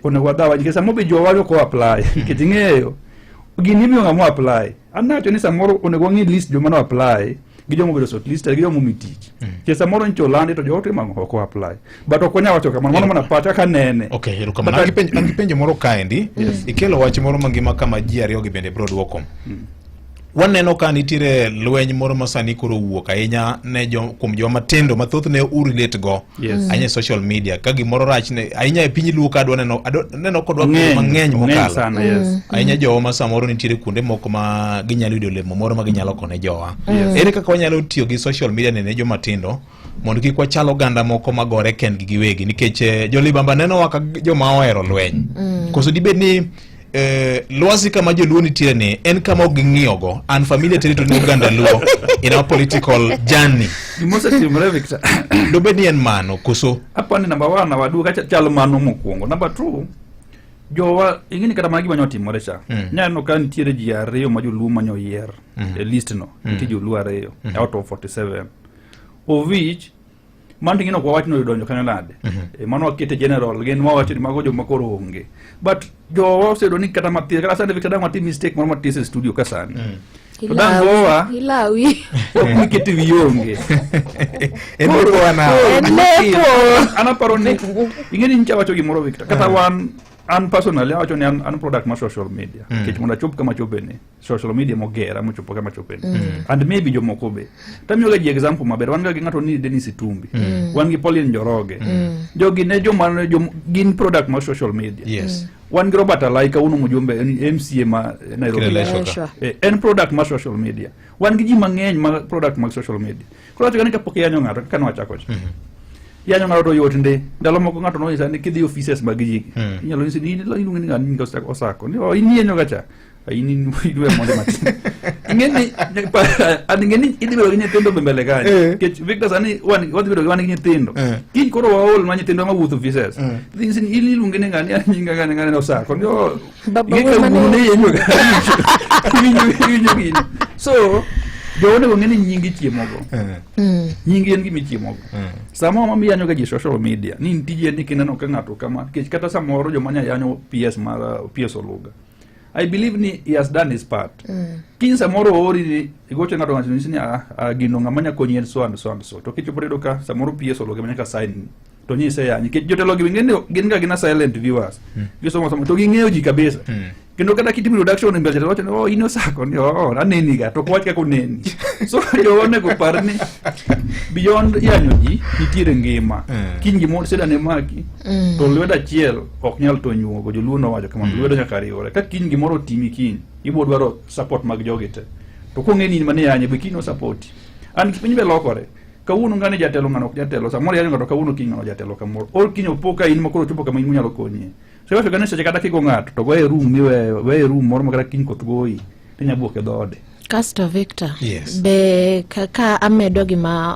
Onego wadhawa nikech samoro be jowa ok apply nikech ing'eyo gini imiyo ng'ama apply. An nawacho ni samoro onego wang'i list joma no apply gi joma obedo shortlisted gi joma omi tich. Nikech samoro nyicha olandi to jowa timo ang'o? Ok o apply. But ok wanyal wacho kamano, mano mana pacha kaka nene. Okay, erokamano. An gi penjo, an gi penjo moro kaendi. Ikelo wach moro mangima kama ji ariyogi bende biro duoko. Waneno ka nitiere lweny moro ma sani koro owuok ahinya ne jo, kuom joma matindo ma thothne u relate go ahinya e social media ka gimoro rach ne ahinya e piny luo ka adwa neno adwa neno kodwa Ng'eny, mang'eny ng'eny mokalo sana, yes. Ahinya jowa ma samoro nitiere kuonde moko ma ginyalo yudo olemo moro ma ginyalo kone jowa. Yes. Ere kaka wanyalo tiyo gi social media ne ne joma tindo mondo kik wachal oganda moko magore kendgi giwegi nikech eh, jolibamba nenowa ka joma ohero lweny? Koso dibed ni eh, lwasi kama joluo nitiere ni en kama ok ging'iyogo, unfamiliar territory ne oganda luo in our political journey? Gimosetimore, Victor. Dobed ni en mano koso? Apani number one waduogo ka chal mano mokwongo. Number two, jowa ing'eni kata mana gima nyotimore cha. Nyaneno ka nitiere ji ariyo ma joluo manyoyier e list no. Nitie joluo ariyo out of 47. Of which mano ting'eni ok wawach ni odonjo kanyo nade. E, mano wakete general gin wawacho ni mago joma koro onge. But jowa oseyudo ni kata matin kata sani, Victor, dang' watim mistake moro matis e studio ka sani. To dang' gowa Ilawi. Ok nikete wiyi onge. En lepo na. En lepo. An aparo ni ing'e ni nyicha wacho gimoro, Victor, kata wan, an personally awacho ni an product mar social media nikech mondo achop kama achopeni, social media mogera mochopo kama achopeni and maybe jomoko be tamiyoga ji example maber. Wan ga gi ng'ato ni Dennis Itumbi, wan gi Pauline Njoroge. Jogi ne joma gin product mar social media. Wan gi Robert Alai kawuono, mjumbe en MCA ma Nairobi. Kileleshwa ka. Kileleshwa. Eh, en product mar social media. Wan gi ji mang'eny ma product mag social media. Koro wacho ni kapok iyanyo ng'ato, kaka nwachako cha, yanyo ng'ato to yot ndi. Ndalo moko ng'ato nonyisa ni kidhi offices mag ji, inyalo nyisi ni iluongi ni ng'ani nyinge Osako ni, "Oh, in iyenyo ga cha." Ah, in idwe mondo matin. Ing'e ni an ing'e ni idhi bedo gi nyithindo be mbele kanyo. Nikech, Victor, sani wan wadhi bedo gi wan gi nyithindo. Kiny koro waol ma nyithindo ma wuotho offices. Idhi nyisi ni in iluongi ni ng'ani, nyinga ng'ani ng'ani Osako ni, "Oh, Baba ing'e ka wuon wuonu mane- ne yenyo ga." Iwinjo gini. So jo onego ng'e ni nying ichiemogo. Nying en gima ichiemogo. Samoro ma miyanyo ga ji social media ni tije ni kineno ka ng'ato kama nikech kata samoro joma nya yanyo PS mar PS Oluga, I believe ni he has done his part. Kiny samoro oori ni igocho ng'ato, ng'ato nyisi ni, "Ah, ah, gino ng'ama nya konyi en so and so and so," to kichopo tiyudo ka samoro PS Oluga ema nyaka sign ni to nyise yanyi nikech jotelo gi ng'eni gin ga gina silent viewers. Gisomo somo to ging'eyo ji kabisa. Kendo kata kitimo introduction e mbele jatelo wacho ni, "Oh, in Osako?" Ni, "Oh, aneni ga," to ok wach kaka oneni. So jowa onego par ni beyond yanyo ji nitiere ngima. Kiny gimoro sida ne maki to lwedo achiel ok nyal to nyuogo. Joluo nowacho kamano, lwedo nyaka riwre. Ka kiny gimoro otimi, kiny ibiro dwaro support mag jogi te. To kong'e ni in mane yanye be kiny osapoti. An piny be lokore. Kawuono ng'ani jatelo, ng'ano ok jatelo. Samoro yanyo ng'ato kawuono, kiny ng'ano jatelo kamoro. Or kiny opo ka in ma koro chopo kama in munyalo konyie. So iwacho ga ni seche kata kigo ng'ato to goye room miweyo, weye room moro ma kata kiny koth goyi tinya buok e dhoode. Kasto, Victor, Yes. be ka amedo gima